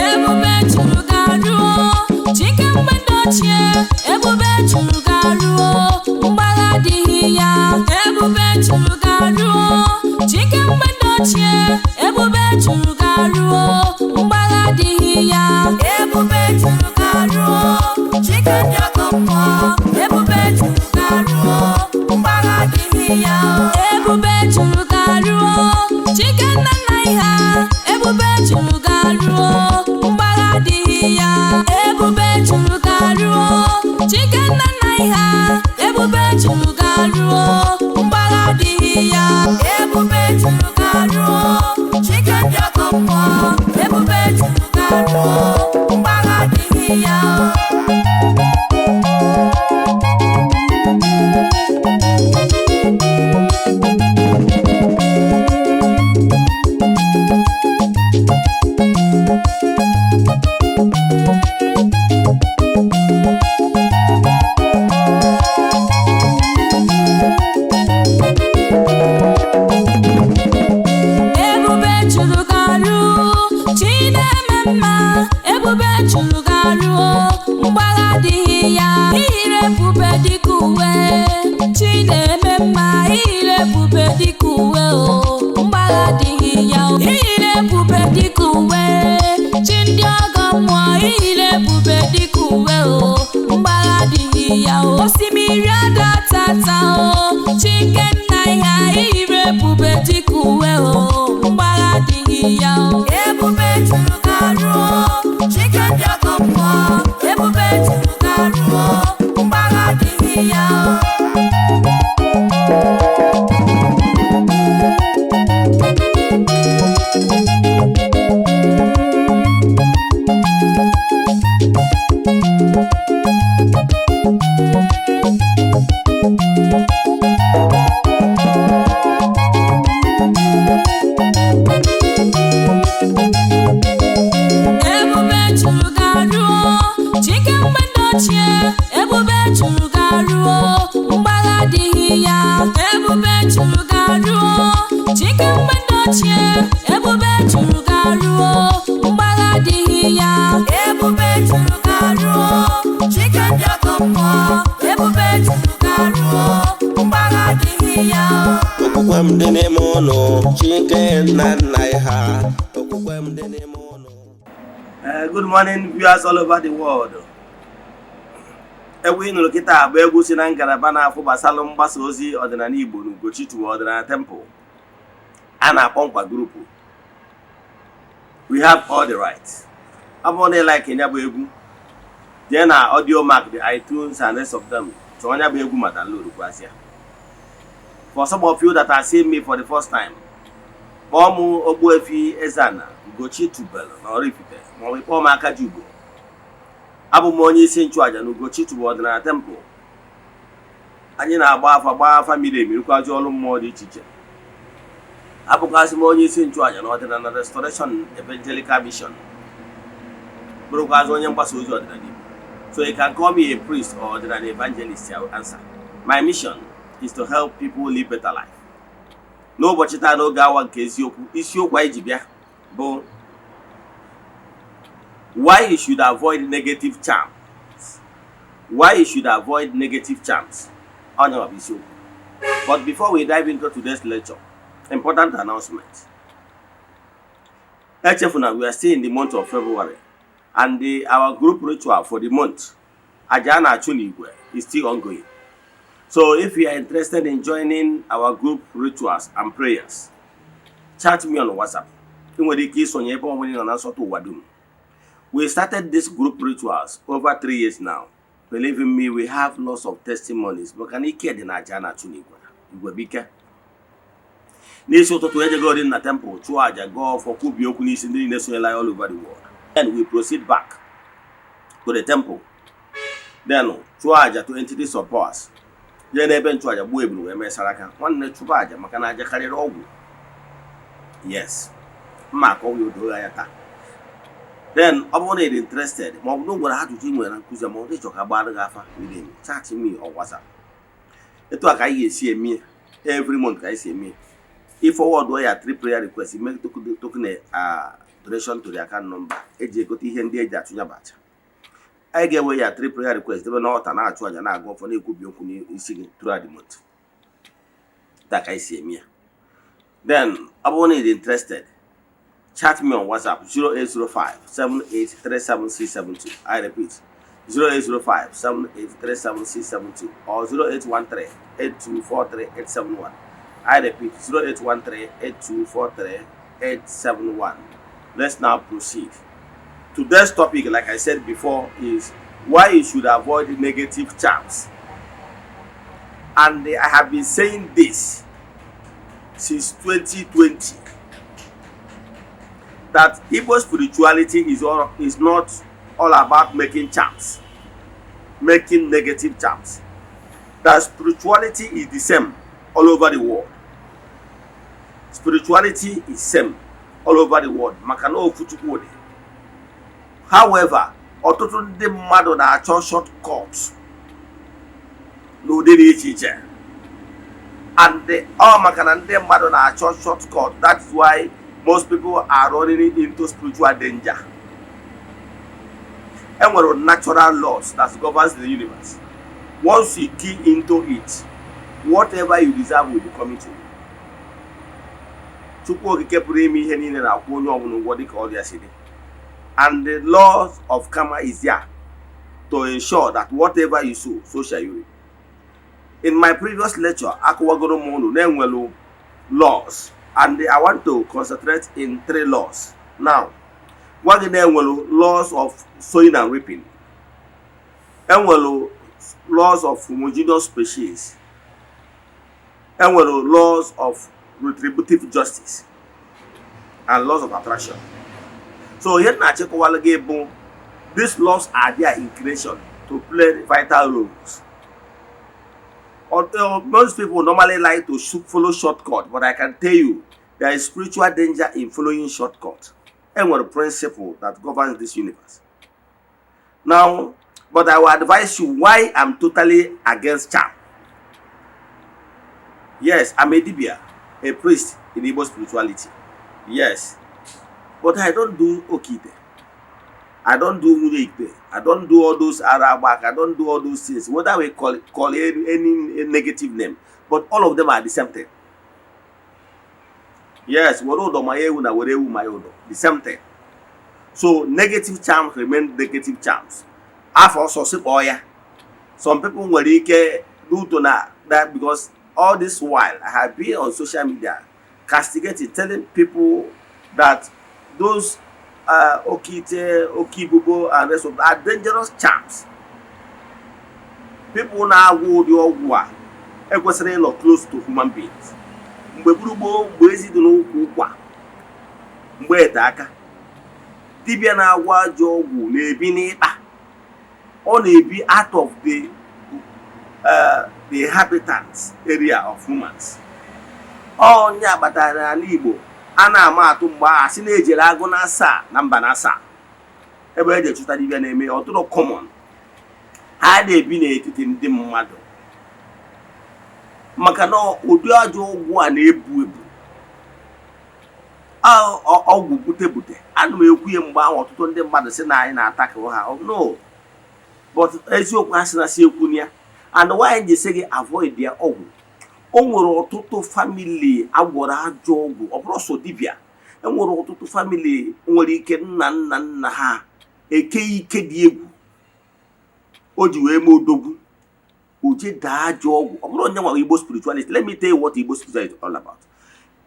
Ebube juru garuo, Chike mgbe ndị ochie, ebube juru garuo, mgbagha adịghị ya. Ebube juru garuo, Chike mgbe ndị ochie, ebube juru garuo, mgbagha adịghị ya. Ebube juru garuo, Chike ndị ọkụ mmụọ, ebube juru garuo, mgbagha adịghị ya. Ebube juru garuo, Chike nna nna ha, ebube juru garuo, mgbagha adịghị ya. Ebube juru garuo, Chike nna nna ha, ebube juru garuo, mgbagha adịghị ya. Ebube juru garuo, Chike ndị ọkụ mmụọ, ebube juru garuo, mgbagha adịghị ya. Ebube juru garuo, chi na-eme mma, ebube juru garuo, mgbagha adịghị ya. Iyiri ebube dịka uwe, chi na-eme mma, iyiri ebube dịka uwe o, mgbagha adịghị ya. Iyiri ebube dịka uwe, chi ndị ọgọ mmụọ, iyiri ebube dịka uwe o, mgbagha adịghị ya. Osimiri ada tata o, chi nke nna ya, iyiri ebube dịka uwe o, mgbagha adịghị ya. Ebube juru garuo, Chike ndị ọgọ mmụọ, ebube juru garuo, mgbagha adịghị ya. Ebube juru garuo, Chike mgbe ndị ochie, ebube juru garuo, mgbagha adịghị ya. Ebube juru garuo, Chike mgbe ndị ochie, ebube juru garuo, mgbagha adịghị ya. Ebube juru garuo, Chike ndị ọkụ mmụọ, ebube juru garuo, mgbagha adịghị ya. Okwukwe m dị n'ime ụnụ, Chike nna nna ha, okwukwe m dị n'ime ụnụ. Good morning, viewers all over the world. Egwu ị nụrụ kịta bụ egwu si na ngalaba na-afụ gbasara mgbasa ozi ọdịnala Igbo na Ugochi Tubelu Ọdịnala Temple a na-akpọ Nkwa Group. We have all the rights. Ọ bụrụ na ị like ya bụ egwu, jee na Audiomack, the iTunes and rest of them, chọọ ya bụ egwu ma download kwazịa. For some of you that are seeing me for the first time, kpọọ m Ogbuefi Eze-Ana Ugochi Tubelu na Oraifite, maọbụ kpọọ m Akajiugo. Abụ m onye isi nchụaja na Ugochi Tubelu Ọdịnala Temple. Anyị na-agba afa, gbaa afa miri emi, rụkwazi ọrụ mmụọ dị iche iche. Abụkwazị m onye isi nchụaja na Ọdịnala Restoration Evangelical Mission, bụrụkwazị onye mgbasa ozi ọdịnala Igbo. So you can call me a priest or ọdịnala evangelist, I will answer. My mission is to help people live better life. N'ụbọchị taa, n'oge awa nke eziokwu, isiokwu anyị ji bịa bụ why you should avoid negative charms. Why you should avoid negative charms. Onye bụ isiokwu. But before we dive into today's lecture, important announcement. Echefuna, we are still in the month of February, and our group ritual for the month, aja a na-achụ n'igwe, is still ongoing. So if you are interested in joining our group rituals and prayers, chat me on WhatsApp. Ị nwere ike isonye ebe ọbụla ị nọ na nsọtụ ụwa dum. We started this group rituals over 3 years now. Believe in me, we have lots of testimonies, maka na ike dị na aja a na-achụ n'igwe. Igwe bụ ike. N'isi ụtụtụ, ejegori na temple chụọ aja, gọọ ọfọ, kwubie okwu n'isi ndị niile sonyela all over the world. Then we proceed back to the temple, then chụọ aja to entities of powers, jee n'ebe nchụaja gbuo ebulu wee mesara aka. Nwanne, chụba aja, maka na aja karịrị ọgwụ. Yes, mma akọwa ya odo ya taa. Then ọ bụrụ na ị dị interested, ma ọ bụ na o nwere ajụjụ ị nwere na nkụzi, ma ọ bụ ịchọ ka gbara gị afa miri emi, chat me on WhatsApp. Etu a ka anyị ga-esi eme every month, ka anyị si eme. Ị forward ya three prayer request, make token donation to the account number eji egote ihe ndị eji achụ ya bụ aja. Anyị ga-ewe ya three prayer request debe n'altar, na-achụ aja, na-agụ ọfọ, na-ekwubi okwu n'isi gị throughout the month. Taa ka anyị si eme ya. Then ọ bụrụ na ị dị interested, chat me on WhatsApp, 0805 7837672. I repeat, 0805 7837672 or 0813 8243 871. I repeat, 0813 8243 871. Let's now proceed. Today's topic, like I said before, is why you should avoid negative charms. And I have been saying this since 2020 that Igbo spirituality is not all about making charms, making negative charms. That spirituality is the same all over the world. Spirituality is same all over the world maka na ofu Chukwu dị. However, ọtụtụ ndị mmadụ na-achọ shortcut n'ụdị dị iche iche, and ọ maka na ndị mmadụ na-achọ shortcut, that's why most people are running into spiritual danger. Enwere natural laws that governs the universe. Once you key into it, whatever you deserve will be coming to you. Chukwu Okike pụrụ ime ihe niile na-akwụ onye ọbụla ụgwọ dịka ọrịa si dị, and the laws of karma is there to ensure that whatever you sow, so shall you reap. In my previous lecture, akọwagoro m unu na-enwelu laws, and I want to concentrate in three laws now. Gwa gị na-enwelu laws of sowing and reaping, enwelu laws of homogeneous species, enwere laws of retributive justice and laws of attraction. So ihe m na-achịkọwalụ gị bụ these laws are there in creation to play vital roles. Although most people normally like to follow shortcut, but I can tell you there is spiritual danger in following shortcut. Enwere principle that governs this universe now, but I will advise you why I'm totally against charm. Yes, I'm a dibia, a priest in Igbo spirituality, yes, but I don't do oke ite, I don't do nwunye ikpe, I don't do all those arabak, I don't do all those things, whether we call any negative name, but all of them are the same thing. Yes, were ụdọ ma ya ewu na were ewu ma ya ụdọ, the same thing. So negative charms remain negative charms. Afọ ọsọ sị kpọọ ya. Some people nwere ike due to na that, because all this while I have been on social media castigating, telling people that those oke ite, oke ibubo and rest of are dangerous charms. People na-agwọ ụdị ọgwụ a ekwesịrị ịnọ close to human beings. Mgbe gburugburu, mgbe ezi dị n'ụkwụ ụkwa, mgbe ete aka, dibịa na-agwọ ajọ ọgwụ na-ebi n'ịkpa, ọ na-ebi out of the inhabitants area of humans. Onye kpatara n'ala Igbo a na-ama atụ mgbe a sị na-ejere agụ na asaa na mba na asaa ebe eji echụta dibịa na-eme ọtụrụ common. Ha na-ebi n'etiti ndị mmadụ maka na ụdị ajọ ọgwụ a na-ebu ebu. Ọgwụ bute bute, ana m ekwu ya mgbe ahụ, ọtụtụ ndị mmadụ sị na anyị na-atakụ ha. No, but eziokwu ha sị na si ekwu ya. And why ji sị gị avoid ya ọgwụ, o nwere ọtụtụ family agwọrọ ajọ ọgwụ. Ọ bụrụ sọ dibịa, enwere ọtụtụ family nwere ike nna nna nna ha eke ike dị egwu o ji wee mee odogwu oje daa ajọ ọgwụ. Ọ bụrụ onye nwa Igbo spirituality, let me tell you what Igbo spirituality is all about.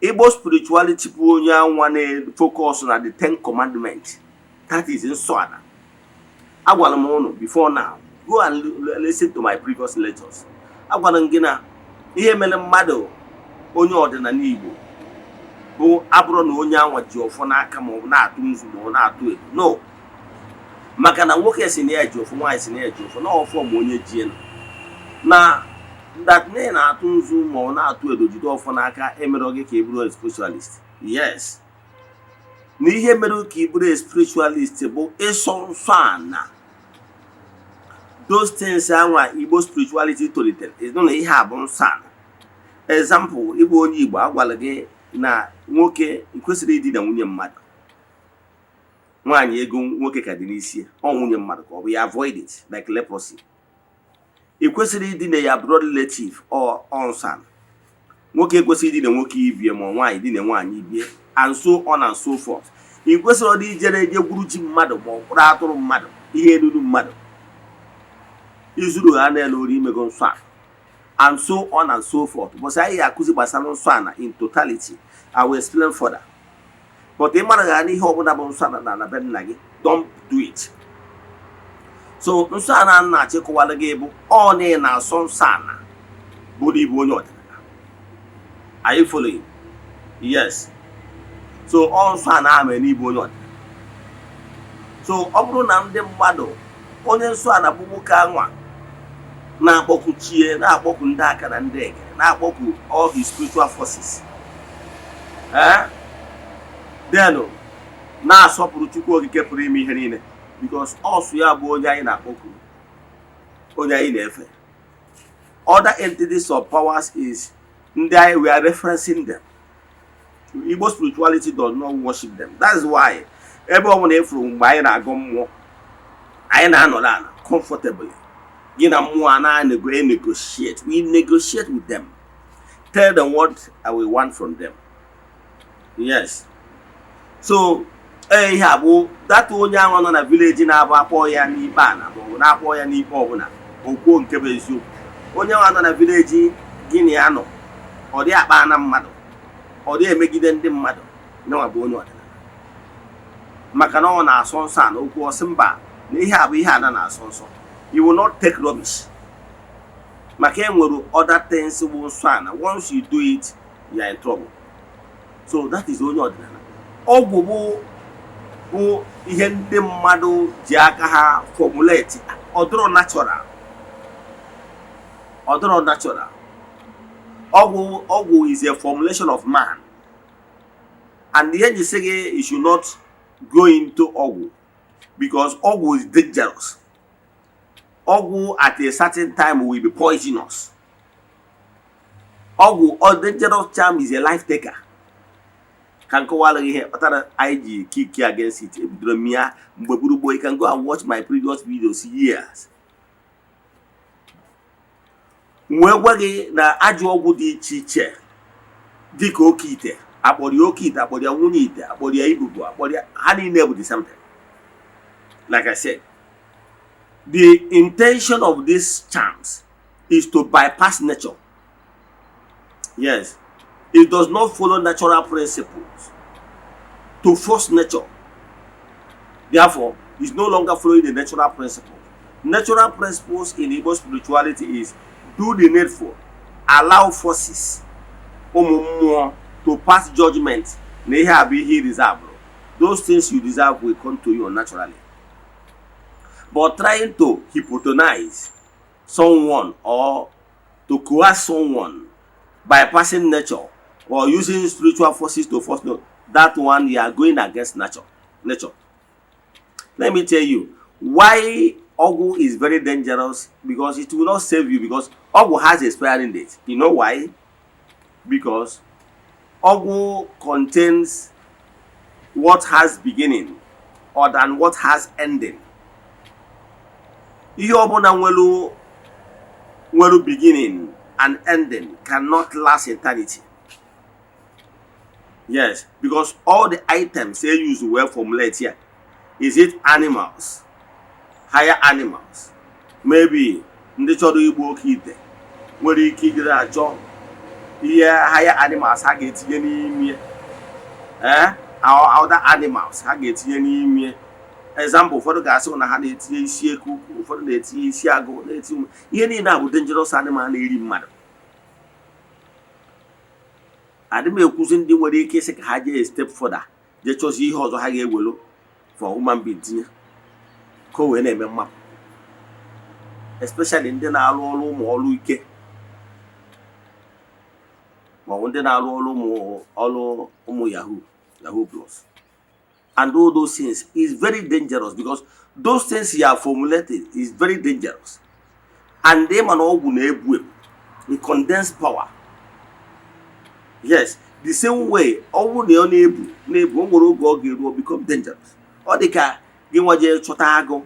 Igbo spirituality bụ onye anwa na-focus na the Ten Commandments, that is nsọ ala. Agwara m ụnụ before now, go and listen to my previous lectures. Agwara m gị na ihe mere mmadụ onye ọdịnala Igbo bụ abụrụ na onye anwa ji ọfọ n'aka, ma ọ bụ na-atụ nzu, ma ọ na-atụ edo. No, maka na nwoke si na ya ji ọfọ, nwaanyị si na ya ji ọfọ, na ọfọ ma onye ji nọ na that na na-atụ nzu ma ọ na-atụ edo, jide ọfọ n'aka, emerọ gị ka ị bụrụ a spiritualist. Yes, na ihe mere ka ị bụrụ a spiritualist bụ ịsọ nsọ ana. Those things anwa Igbo spirituality tolitere is na ihe a bụ nsọ ana. Example, ịbụ onye Igbo, agwala gị Na nwoke kwesịrị idina nwunye mmadụ, nwaanyị ego nwoke ka dị n'isi ọ nwunye mmadụ ka ọ bụ ya, avoid it like leprosy. Ị kwesịrị idina ya blood relative or nsọ. Nwoke ekwesịrị idina nwoke ibie, ma nwaanyị dina nwaanyị ibie, and so on and so forth. Ị kwesịrị ọdị ijere eje gwuru ji mmadụ ma ọ kwụrụ atụrụ mmadụ, ihe eruru mmadụ izuru ha na-ele ori, imego nsọ ala, and so on and so forth. But anyị ga-akụzi gbasara nsọ ala in totality. I will explain further, but ị mara ghara n'ihe ọbụla bụ nsọ ala na be nna gị, don't do it. So nsọ ala a na-achịkọwara gị bụ ọ na ị na-asọ nsọ ala bụrụ ibu onye ọdịnala. Are you following? Yes. So ọ nsọ ala ahụ mere n'ịbụ onye ọdịnala. So ọ bụrụ na ndị mmadụ, onye nsọ ala bụ nwoke anwa na-akpọku chie, na-akpọku ndị aka na ndị egere, na-akpọku all his spiritual forces, eh, then na-asọpụrụ Chukwu Okike pụrụ ime ihe niile, because ọsụ ya bụ onye anyị na-akpọku, onye anyị na-efe. Other entities of powers is ndị anyị, we are referencing them. Igbo spirituality does not worship them. That's why ebe ọ bụla ịfụrụ mgbe anyị na-agọ mmụọ, anyị na-anọrọ ala comfortably, gị na mmụọ a na-negotiate. We negotiate with them, tell them what we want from them. Yes. So ee, ihe a bụ data onye ahụ nọ na village na-abụ akpọ ya n'ikpe ala maọbụ na-akpọ ya n'ikpe ọbụla, okwuo nke bụ eziokwu. Onye ahụ nọ na village, gịnị ya nọ, ọ dị akpa na mmadụ, ọ dị emegide ndị mmadụ, nyanwa bụ onye ọdịnala, maka na ọ na-asọ nsọ a na okwu ọsị mba na ihe a bụ ihe ana na-asọ nsọ. You will not take rubbish, maka e nwere other things bụ nsọ ana. Once you do it, you are in trouble. So that is onye ọdịnala. Ọgwụ bụ ihe ndị mmadụ ji aka ha formulate. Ọ dịrọ natural, ọ dịrọ natural. Ọgwụ is a formulation of man, and ihe ji sị gị you should not go into ọgwụ, because ọgwụ is dangerous. Ọgwụ at a certain time will be poisonous. Ọgwụ or dangerous charm is a life taker. Ka nkọwara gị ihe kpatara anyị ji kick against it. Ebidoro m ya mgbe gburugburu. You can go and watch my previous videos years wee gwa gị na ajọ ọgwụ dị iche iche, dịka oke ite, akpọrọ ya oke ite, akpọrọ ya nwunye ite, akpọrọ ya ibubo, akpọrọ ya, ha niile bụ the same thing. Like I said, the intention of these charms is to bypass nature. Yes, it does not follow natural principles, to force nature. Therefore, it's no longer following the natural principles. Natural principles in Igbo spirituality is do the needful, allow forces, ụmụ mmụọ, to pass judgment na ihe a bụ ihe i deserve. Those things you deserve will come to you naturally. But trying to hypnotize someone or to coerce someone, bypassing nature or using spiritual forces to force, no, that one, you are going against nature. Let me tell you why ọgwụ is very dangerous, because it will not save you, because ọgwụ has expiring date. You know why? Because ọgwụ contains what has beginning or than what has ending. Ihe ọbụla nwere beginning and ending cannot last eternity. Yes, because all the items they use were formulate here, is it animals, higher animals, maybe ndị chọrọ igbu oke ite nwere ike ijiri achọ ihe higher animals ha ga-etinye n'ime, eh, other animals ha ga-etinye n'ime. Example, ụfọdụ ga-asị na ha na-etinye isi eke ukwu, ụfọdụ na-etinye isi agụ, na-etinye ihe niile a bụ dangerous animal na-eri mmadụ. Adị m ekwuzi ndị nwere ike ịsị ka ha jee step further, jee chọzie ihe ọzọ ha ga-ewelu for human being tinye ka o wee na-eme mmapụ, especially ndị na-arụ ọrụ ụmụ ọrụ ike, maọbụ ndị na-arụ ọrụ ụmụ ọrụ ụmụ yahoo yahoo plus and all those things is very dangerous, because those things you are formulating is very dangerous. And ị ma na ọgwụ na-ebu ebu, it condense power. Yes, The same way, ọ bụrụ na ọ na-ebu na-ebu, o nwere oge ọ ga-eru, o become dangerous. Ọ dị ka gị nwa jee chọta agụ,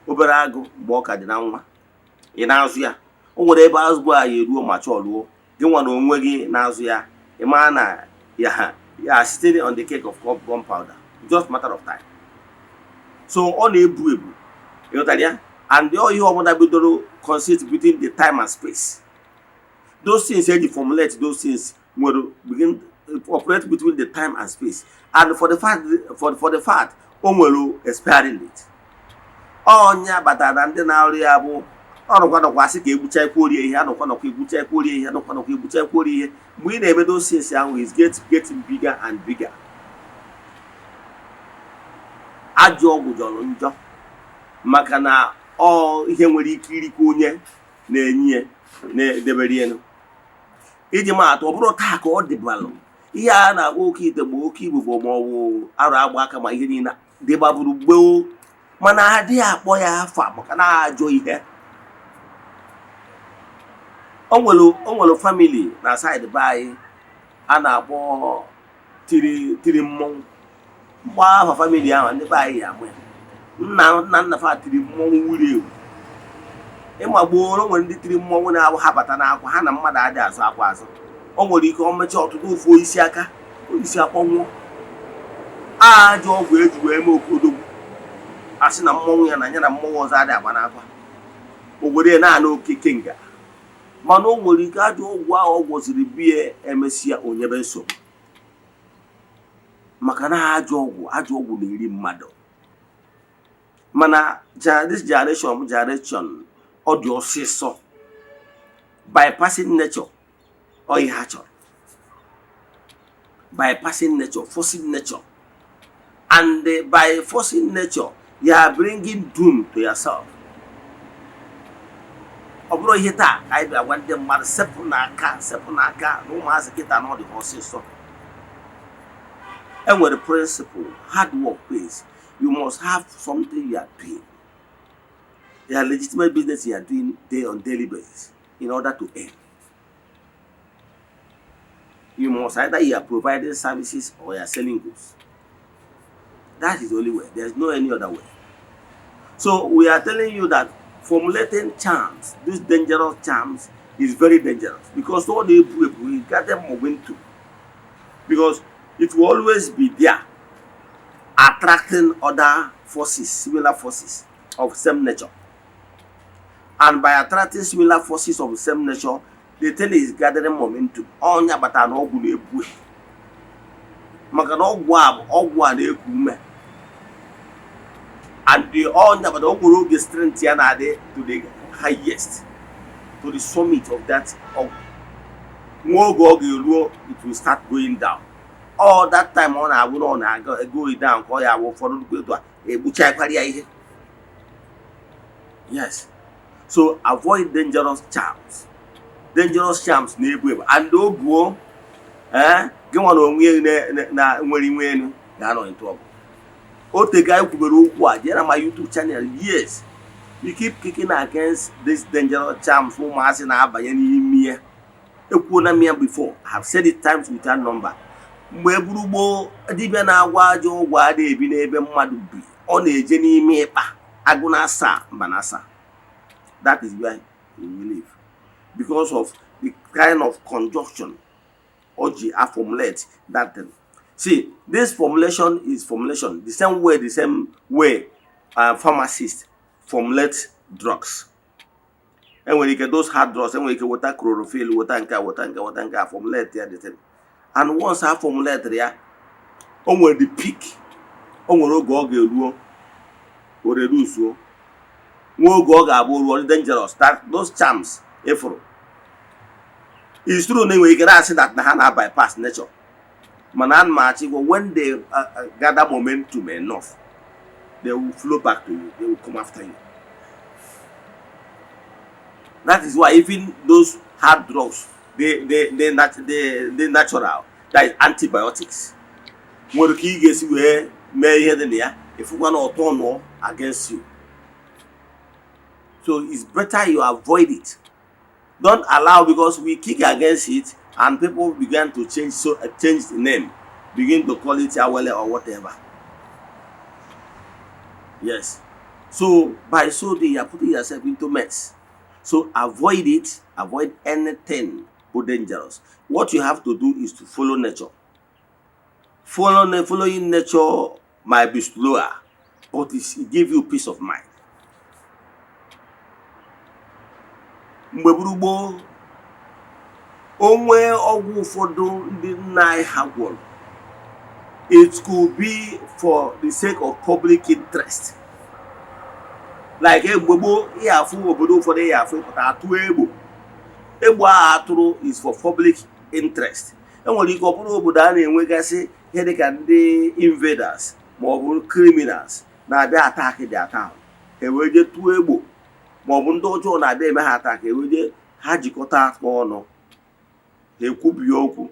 obere agụ, mgbe ọ ka dị na nwa, ị na-azụ ya. O nwere ebe azụ a ya eruo ma chọọ luo gị nwa na onwe gị na-azụ ya. Ị maa na ya ya sitting on the cake of gunpowder, just matter of time. So ọ na-ebu ebu, ịghọtara ya? And ọ ihe ọbụla bidoro consist between the time and space, those things eji formulate those things nwere begin operate between the time and space, and for the fact o nwere expiring date. Ọnya batara na ndị na-arụ ya bụ ọnụkwa nọkwa asị ka egbucha ekworie ihe, anọkwa nọkwa egbucha ekworie ihe, anọkwa nọkwa egbucha ekworie ihe. Mgbe ị na-eme those things ahụ, is getting bigger and bigger. Ajọ ọgwụ jọrọ njọ, maka na ọ ihe nwere ike irikwa onye na-enye ya na-edebere elu. Iji maatụ, ọ bụrụ taa ka ọ dịbalụ ihe a na-akpọ oke ite ma oke ibubo ma ọ bụ arụ agba aka, ma ihe niile dịgbaburu gboo, mana adịghị akpọ ya afa maka na ajọ ihe. O nwere family na side be anyị a na-akpọ tiri tiri mmọnwụ. Mgbe afa family ahụ, ndị be anyị ya amụ ya, nna nna nna fa tiri mmọnwụ wuru ewu. Ịma gboo, o nwere ndị tiri mmọnwụ na-abụ ha bata n'akwa ha na mmadụ adịghị azụ akwa azụ. O nwere ike o mechaa ọtụtụ ofu isi aka isi akpọnwụọ. Ajọ ọgwụ eji wee mee okodogwu, a sị na mmọnwụ ya na ya na mmọnwụ ọzọ adịghị agba n'akwa, o were naanị okeke nga. Mana o nwere ike ajọ ọgwụ ahụ ọ gwọziri bie, emesịa onyebe nsogbu, maka na ajọ ọgwụ na-eri mmadụ. Mana this generation bụ generation ọ dị ọsịsọ, bypassing nature. Ọ ihe ha chọrọ, bypassing nature, forcing nature, and by forcing nature, you are bringing doom to yourself. Ọ bụrụ ihe taa ka anyị bịa gwa ndị mmadụ, sepụ n'aka, sepụ n'aka na ụmụazị kịta na ọ dị ha ọsịsọ. Enwere principle: hard work pays. You must have something you are doing, your legitimate business you are doing day on daily basis in order to earn. You must, either you are providing services or you are selling goods. That is the only way. There's no any other way. So we are telling you that formulating charms, these dangerous charms, is very dangerous because all the we gather momentum, because it will always be there, attracting other forces, similar forces of same nature. And by attracting similar forces of the same nature, the thing is gathering momentum. Ọnya batara na ọgwụ na-ebu, maka na ọgwụ a bụ ọgwụ a na-eku ume, and the ọnya batara o nwere oge strength ya na-adị to the highest, to the summit of that ọgwụ. Nwa oge ọ ga-eruo, it will start going down. All that time ọ na-abụ na ọ na-aga going down, ka ọ ya abụ ụfọdụ nnukwu etu a egbuchakwara ya ihe. Yes, so avoid dangerous charms. Dangerous charms na-ebu ebu, and o buo ee, gị nwa na onwe ya na nwere inwe elu ga-anọ in trouble. O tego anyị kwubere okwu a. Jee na my YouTube channel. Yes, we keep kicking against this dangerous charms ụmụazị na-abanye n'ime ya. Ekwuona m ya before, I have said it times without number. Mgbe eburu gboo, dibịa na-agwa ajọ ọgwụ adịghị ebi n'ebe mmadụ bi. Ọ na-eje n'ime ịkpa agụ na asaa mba na asaa. That is where he will live, because of the kind of conjunction o ji a formulate that thing. See, this formulation is formulation the same way pharmacist formulate drugs. Enwere ike those hard drugs, enwere ike weta chlorophyll, weta nke a, weta nke, weta nke a, formulate ya the thing. And once ha formulate ya, o nwere the peak. O nwere oge ọ ga-eruo, o reduce. Nwa oge ọ ga-abụ ruo, dị dangerous. That those charms ịfụrụ is true na enwere ike na-asị that na ha na bypass nature, mana ana m achị gwa, when they gather momentum enough, they will flow back to you. They will come after you. That is why even those hard drugs, they natural, that is antibiotics, nwere ka ị ga-esi wee mee ihe dị na ya, ịfụkwa na ọtọ nụọ against you. So it's better you avoid it. Don't allow, because we kick against it. And people began to change, so change the name, begin to call it awele or whatever. Yes, so by so doing, you are putting yourself into mess. So avoid it. Avoid anything but dangerous. What you have to do is to follow nature. Following nature might be slower, but it give you peace of mind. Mgbe gburu gboo, onwe ọgwụ ụfọdụ ndị nna anyị ha gwọrọ, it could be for the sake of public interest. Like mgbe gboo, ihe afụ obodo ụfọdụ, ihe afụ ịpụta atụ egbo, egbo ahụ atụrụ is for public interest. Enwere ike ọ bụrụ obodo a na-enwegasị ihe dịka ndị invaders ma ọ bụ criminals na-abịa attack their town, ha wee jee tụọ egbo, ma ọ bụ ndị ọjọọ na-abịa eme ha attack, ewee jee ha jikọta aka ọnụ, ha ekwubie okwu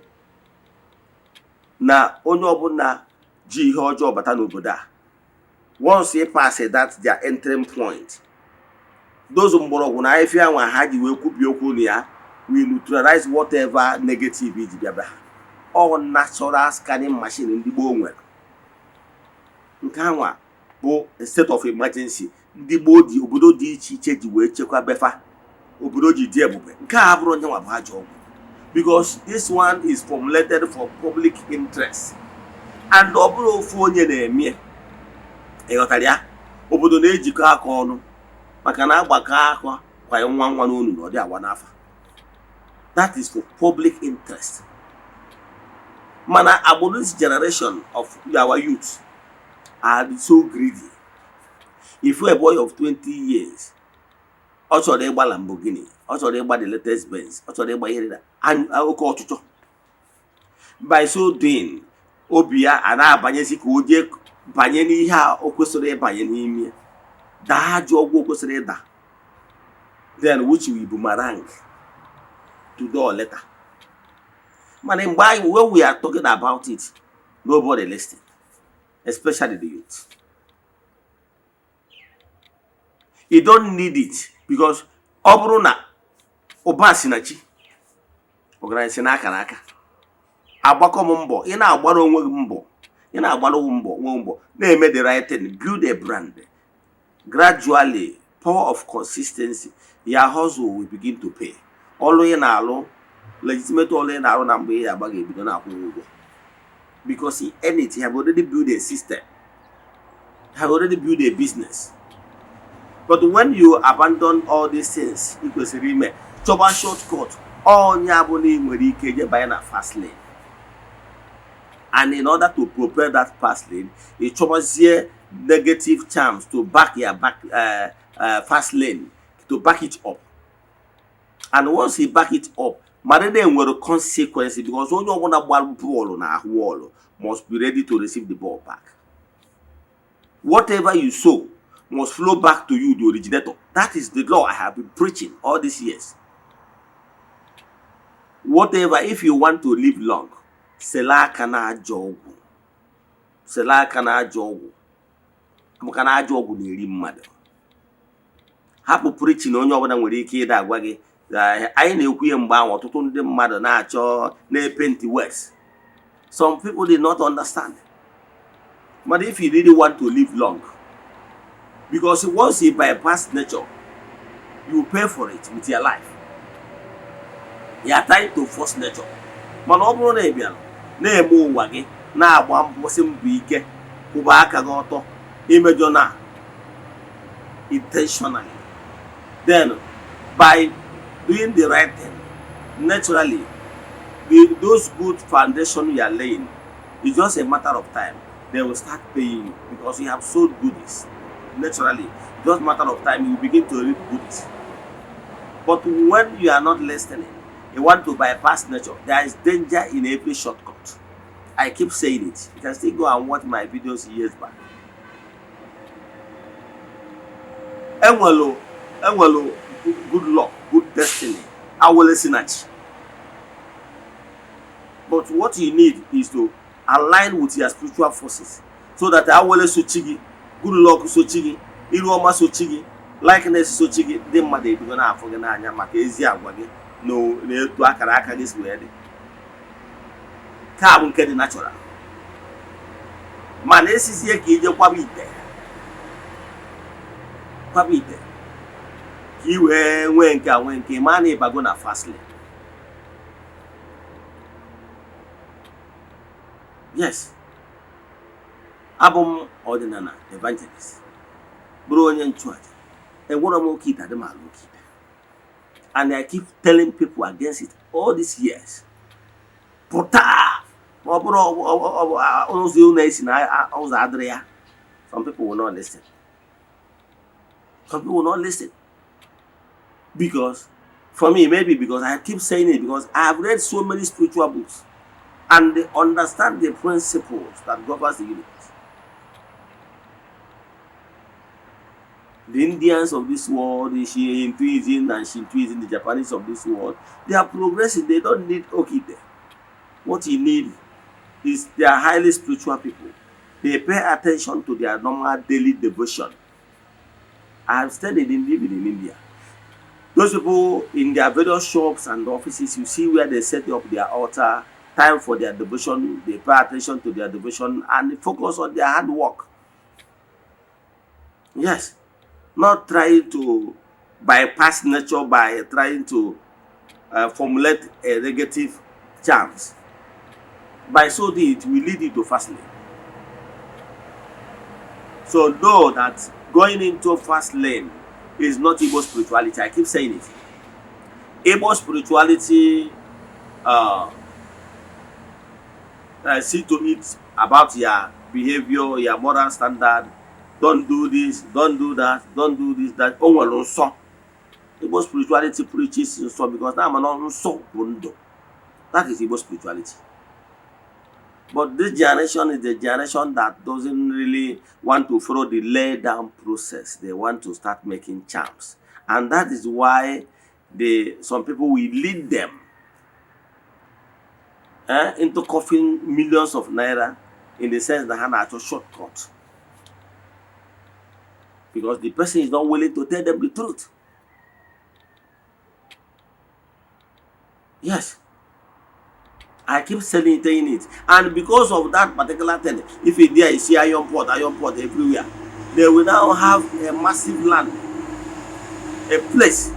na onye ọbụla ji ihe ọjọọ bata n'obodo a, once ị pass that their entering point, those mgbọrọgwụ na ahịfịa nwa ha ji wee kwubie okwu na ya will neutralize whatever negative iji bịa be ha. All natural scanning machine ndị gboo nwere, nke anwa bụ a state of emergency ndị gboo dị obodo dị iche iche ji wee chekwa befa, obodo ji dị ebube. Nke a bụrụ onye nwa bụ ajọ ọgwụ, because this one is formulated for public interest and ọ bụrụ ofu onye na-eme, ịghọtara ya, obodo na-ejikọ aka ọnụ, maka na agbakọ aka kwanye nwa nwa n'onu na ọ dị agba n'afa. That is for public interest. Mana agbụrụ, this generation of our youth are so greedy. If a boy of 20 years, ọ chọrọ ịgba Lamborghini, ọ chọrọ ịgba the latest Benz, ọ chọrọ ịgba ihe dị na oke ọchịchọ. By so doing, obi ya a na-abanyezi ka o jee banye n'ihe a o kwesịrị ịbanye n'ime, daa ajọ ọgwụ o kwesịrị ịda, then which will boomerang today or later. Mana mgbe anyị, when we are talking about it, nobody listen, especially the youth. You don't need it, because ọ bụrụ na ụba si na chi, ọgaranya si n'aka n'aka agbakọ m mbọ, ị na-agbara onwe gị mbọ, ị na-agbara onwe mbọ nwe mbọ, na-eme the right thing, build a brand gradually, power of consistency, your hustle will begin to pay. Ọlụ ị na-alụ, legitimate ọlụ ị na-arụ, na mgbe ị agba ga-ebido na-akwụ ụgwọ, because in earn it. You have already built a system, you have already built a business. But when you abandon all these things ị kwesịrị ime, chọba shortcut, onye abụ na ị nwere ike je banye na fast lane, and in order to prepare that fast lane, ị chọbazie negative charms to back your back fast lane, to back it up. And once you back it up, mara na enwere consequence, because onye ọbụla gbara bọọlụ na ahụ bọọlụ must be ready to receive the ball back. Whatever you sow must flow back to you, the originator. That is the law I have been preaching all these years. Whatever, if you want to live long, sela aka na ajọ ọgwụ, sela aka na ajọ ọgwụ, maka na ajọ ọgwụ na-eri mmadụ. Hapụ preaching. Onye ọbụla nwere ike ịda agwa gị anyị na-ekwu ihe mgbe ahụ, ọtụtụ ndị mmadụ na-achọ na-epaint words. Some people did not understand. But if you really want to live long, because once you bypass nature, you pay for it with your life. You are trying to force nature. Mana ọ bụrụ na ị bịara na-eme ụwa gị, na-agba mbọsị mbọ ike, kwụba aka gị ọtọ, imejọ na intentionally, then by doing the right thing, naturally, those good foundation you are laying, it's just a matter of time, they will start paying you, because you have sold goodies. Naturally, just matter of time, you begin to reap goodies. But when you are not listening, you want to bypass nature, there is danger in every shortcut. I keep saying it. You can still go and watch my videos years back. Enwelu good luck, good destiny, awele sinachi, but what you need is to align with your spiritual forces so that awele sochi gị, good luck sochi gị, iru ọma sochi gị, likeness sochi gị, ndị mmadụ ebido na-afụ gị n'anya maka ezi agwa gị na etu akara aka gị si wee dị. Ka bụ nke dị natural, mana esizie ka ije kwaba ite, kwaba ite ka ị wee nwee nke a, nwee nke ma na ịbago na fast lane. Yes, abụ m ọdịnala evangelist, bụrụ onye nchụaja. Enwere m oke ite, adị m alụ oke ite, and I keep telling people against it all these years. Pụta ma ọ bụrụ ụzọ ụlọ esi na ụzọ adịrị ya. Some people will not listen. Some people will not listen because, for me, maybe because I keep saying it, because I have read so many spiritual books and they understand the principles that governs the universe. The Indians of this world, the Hinduism and Shintoism, the Japanese of this world, they are progressing. They don't need oke ite. What you need is, they are highly spiritual people. They pay attention to their normal daily devotion. I have studied in living in India. Those people in their various shops and offices, you see where they set up their altar, time for their devotion, they pay attention to their devotion and focus on their hard work. Yes, not trying to bypass nature by trying to formulate a negative chance. By so doing, it will lead you to fast lane. So know that going into fast lane is not Igbo spirituality. I keep saying it. Igbo spirituality see to it about your behavior, your moral standard. Don't do this, don't do that, don't do this, that. O nwere nsọ. Igbo spirituality preaches nsọ because na ama na nsọ bụ ndụ. That is Igbo spirituality. But this generation is the generation that doesn't really want to follow the lay down process. They want to start making charms. And that is why some people will lead them into coughing millions of naira, in the sense that ha na-achọ shortcut. Because the person is not willing to tell them the truth. Yes. I keep saying it. And because of that particular thing, if you there you see iron pot everywhere, they will now have a massive land, a place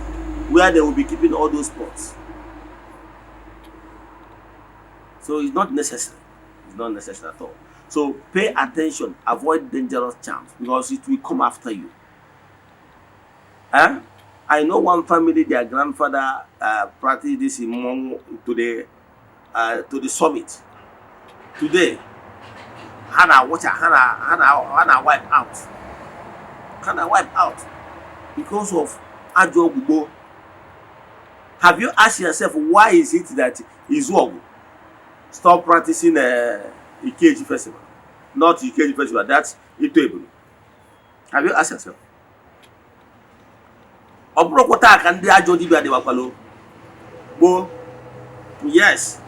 where they will be keeping all those pots. So it's not necessary. It's not necessary at all. So pay attention, avoid dangerous charms because it will come after you. Eh? I know one family, their grandfather practiced this in Mong to the summit. Today, ha na-awụcha, ha na wipe out. Ha na wipe out because of ajọ ọgwụ gboo. Have you asked yourself, why is it that Izuogu stop practicing Ikeji festival? Not Ikeji festival, that's Ito Ebulu. Have you asked yourself? Ọ bụrụkwa taa ka ndị ajọ dibịa dịwakwalo gboo. Yes,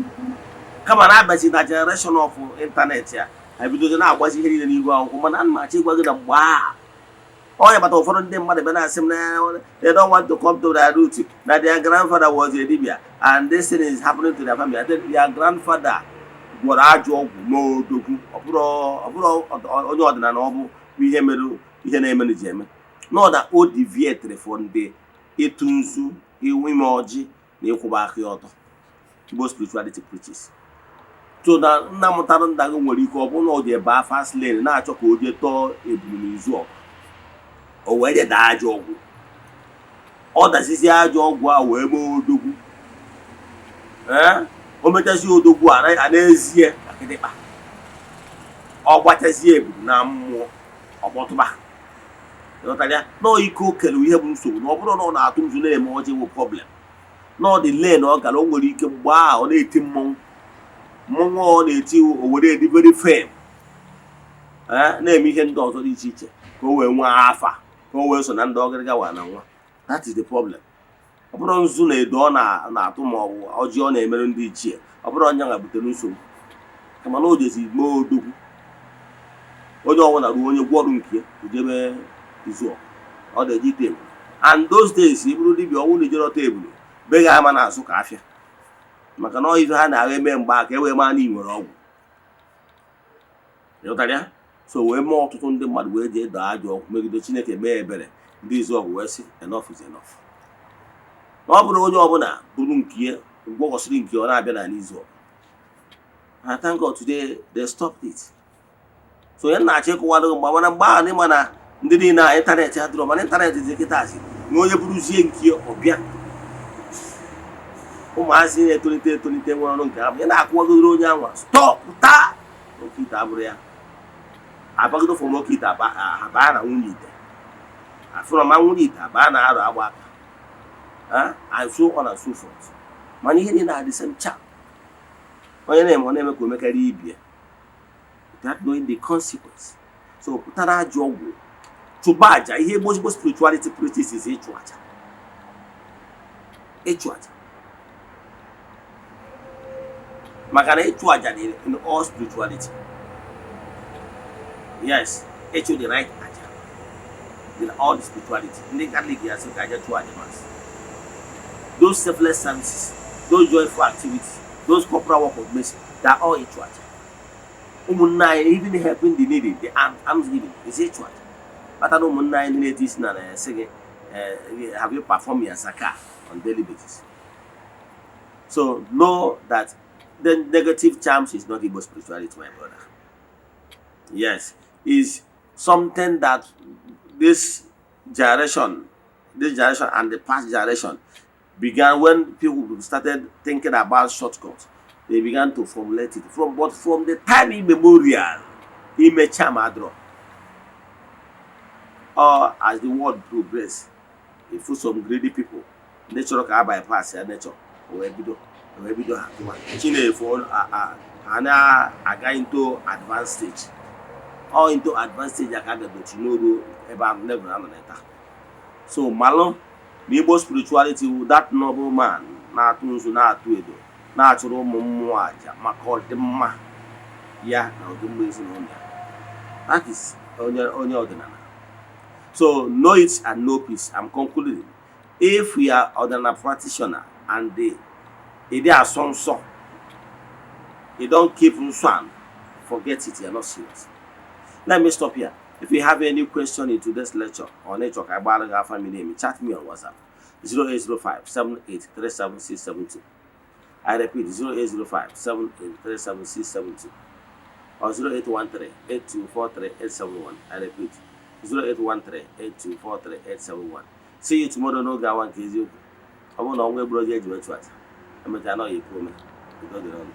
kama na abazi na generation of internet ya, ha ebidozi na-agbazi ihe niile n'ihu akwụkwọ. Mana ana m achọ ịgwa gị na mgbe a onye bata, ụfọdụ ndị mmadụ bịa na-asị m na they don't want to come to their root, na their grandfather was a dibia and this thing is happening to their family. I think their grandfather gwọrọ ajọ ọgwụ n'odogwu. Ọ bụrụ onye ọdịnala, ọ bụ ihe mere ihe na-emenụ ji eme no that o deviated from the ịtụ nzu, ime ọjị na ịkwụba aka ya ọtọ Igbo spirituality preaches. So na nna mụtara nna gị nwere ike ọ bụrụ na ọ ji ebe fast lane na-achọ ka o jee tọọ ebulu n'izu ọgụ, o wee je daa ajọ ọgwụ, ọ dazizie ajọ ọgwụ a wee mee odogwu. Ee, o mechazie odogwu a n'ezie ka kịtịkpa ọ gbachazie ebulu na mmụọ, ọkpọtụba. Ịghọtara ya? Nọọ ike o kere ihe bụ nsogbu, na ọ bụrụ na ọ na-atụ nzu na-eme ọjị wụ problem. Nọọ dị lane ọ gara, o nwere ike mgbe ahụ ọ na-eti mmọnwụ, mmọnwụ ọ na-eti, o were dị very firm, na-eme ihe ndị ọzọ dị iche iche ka o wee nwee afa, ka o wee so na ndị ọgịrịga wa na nwa. That is the problem. Ọ bụrụ nzu na edo ọ na-atụ ma ọ bụ ọjị ọ na-emere ndị ichie, ọ bụrụ onye nwa butere nsogbu, kama na o jezi mee odogwu. Onye ọbụla ruo, onye gwọrụ nke ya ojebe izu ọ na-eji tebụl. And those days, ị bụrụ dibịa, ọnwụ na ijere tebụl be gị ama na-azụ ka afịa. Maka na ọ ife ha na-agha eme mgbe a ka e wee maa na ị nwere ọgwụ. Ịghọtara ya? So wee mee ọtụtụ ndị mmadụ wee jee dọọ ajọ ọgwụ megide Chineke, mee ebere, ndị izu ọgwụ wee sị, "Enough is enough." Na ọ bụrụ onye ọbụla bụrụ nke ya gwọgọsịrị nke ọ na-abịa n'ala izu ọgwụ. And thank God today they stopped it. So onye na-achọ ịkụwara gị mgbe, mana mgbe ahụ ịma na ndị niile a ịntanetị adịrọ, mana ịntanetị dị kịtazi na onye bụrụzie nke ọbịa, ụmụazị na-etolite etolite nwere ọrụ nke ha ị na-akwụwagodoro onye anwa, stop taa. Oke ite abụrụ ya abagodo from oke ite abaa na nwunye ite, afụrọ ma nwunye ite abaa na arụ agba aka, and so on and so forth. Mana ihe niile na the same charm. Onye na-eme, ọ na-eme ka o mekarịa ibie without knowing the consequence. So pụtara ajọ ọgwụ, chụba aja. Ihe ezigbo spirituality practices, ịchụ aja, ịchụ aja, maka na ịchụ aja dị in all spirituality. Yes, ịchụ the right aja in all the spirituality. Ndị Catholic ya sị ka aja chụọ aja mass, those selfless services, those joyful activities, those corporal work of mercy, they are all ịchụ aja. Ụmụnne anyị, even helping the needy, the alms giving is ịchụ aja. Kpata na ụmụnne anyị ndị na-eti isi na na-esi gị, have you performed your zakah on daily basis? So know that the negative charms is not Igbo spirituality, my brother. Yes, is something that this generation and the past generation began. When people started thinking about shortcuts, they began to formulate it from, but from the time immemorial, ime charm adro. Or as the world progress, if some greedy people, nature ka bypass ya, nature wee bido ha tụwa chinefu ha na-aga into advanced stage, or into advanced stage aka gadochi n'oru ebe ahụ level anọ na taa. So malụ na Igbo spirituality wụ that noble man na-atụ nzu, na-atụ edo, na-achụrụ ụmụ mmụọ aja maka ọdịmma ya na ọdịmma ezinụlọ ya. That is onye ọdịnala. So know it and know peace. I'm concluding. If we are ọdịnala practitioner and the ịdị asọ nsọ, you don't keep nsọ and forget it, you're not serious. Let me stop here. If you have any question in today's lecture or nature ka agbara gị afa miri emi, chat me on WhatsApp 0805 7837672. I repeat, 0805 7837672 or 0813 8243 871. I repeat, 0813 8243 871. See you tomorrow n'oge awa nke eziokwu. Ọ bụrụ na ọnwa egburu oge eji wee chụ aja, emechaa na ọ ya ekwu ome. Udo dịrị unu.